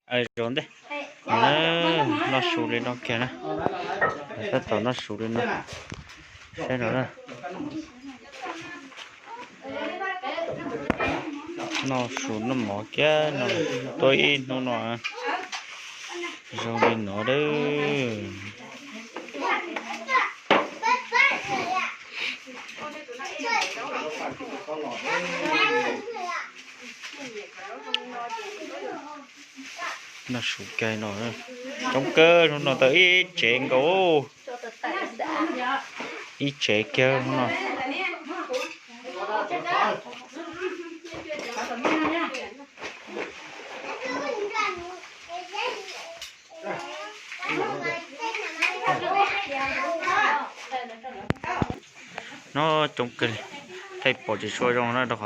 Zaum ntej, noj su li no kiag na. Tab tom noj su li no, saib no na. Noj su noj mov kiag no, tuaj ib hnub no zoo li no lawm. Noj su kiag no, coob kawg hnub no tau ib tsev nkaus, ib tsev kiag hnub no. No coob kawg li, thaij pom tsis tshua zoo na, lub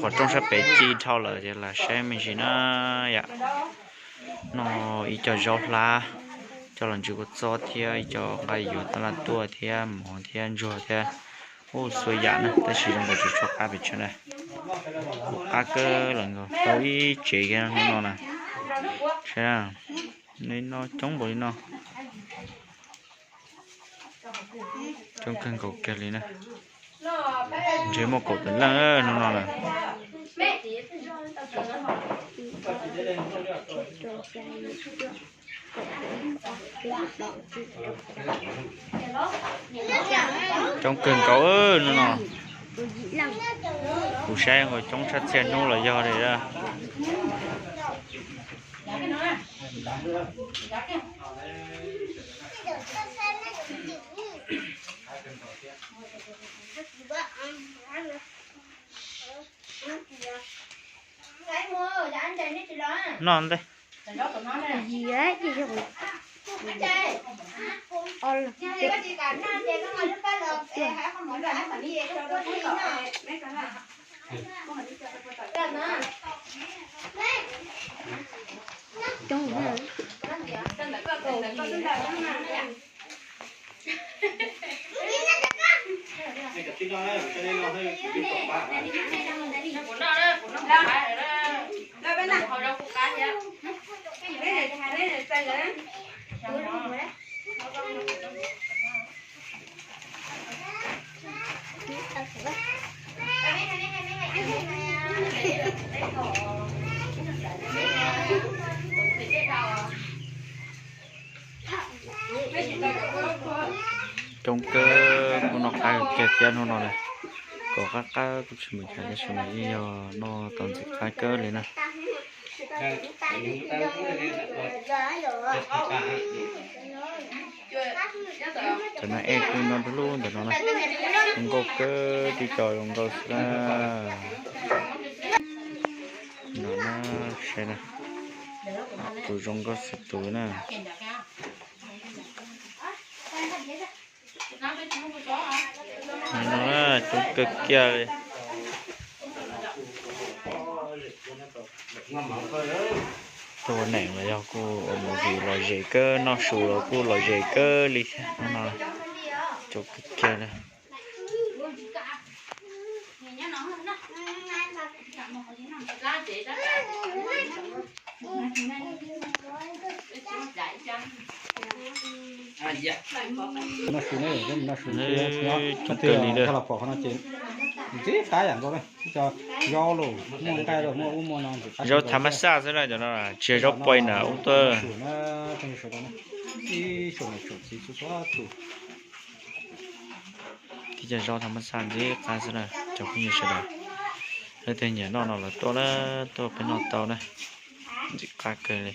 qhov rooj sab pem ci dhau lawm ces lam saib me ntsis na yom. No ib co zaub hlab, coj los ntsis kua txob thiab ib co nqaij yuav tab laj tuaj thiab mov thiab ntsuag thiab, ub, xuas yam na, tab sis zoo nkaus tsis tshua qab pes tsawg na. Kuv qab kawg lawm nkaus, tau ib tsev kiag hnub no na. Saib, no coob npaum li no. Coob kawg nkaus kiag li na. Ntshe muaj kaum tawm leej hnub no lawm. Coob kawg nkaus hnub no. Kuv saib nkaus coob tshaj txhia hnub los yog li. Noj ntej. Coob kawg, kuv noj qab kiag thiab hnub no na. Kom qab qab kuv tsis mus cas tab sis mas yeej yog noj tau ntxim qab kawg li na. Cov nas ej kuj nyob rau lub ntawm no na. Zoo nkauj kawg, tib co zoo nkauj xwb na. No na, saib na, tus zoo nkauj xwb tus na. No na, coob kawg kiag li. Tuaj ua neej los yog kuj ua movie los zem kawg, noj su los kuj los zem kawg li thiab no. Coob kawg kiag li. Coob kawg li na. Zaub thav mas xaj xwb na, cov no tsis yog zaub poj na ub tuaj. Tib co zaub thav mas xaj ntxim qab xwb na cov phooj ywg sawv daws. Leej twg nyiam noj no los tuaj na, tuaj peb noj tau na. Ntxim qab kawg li.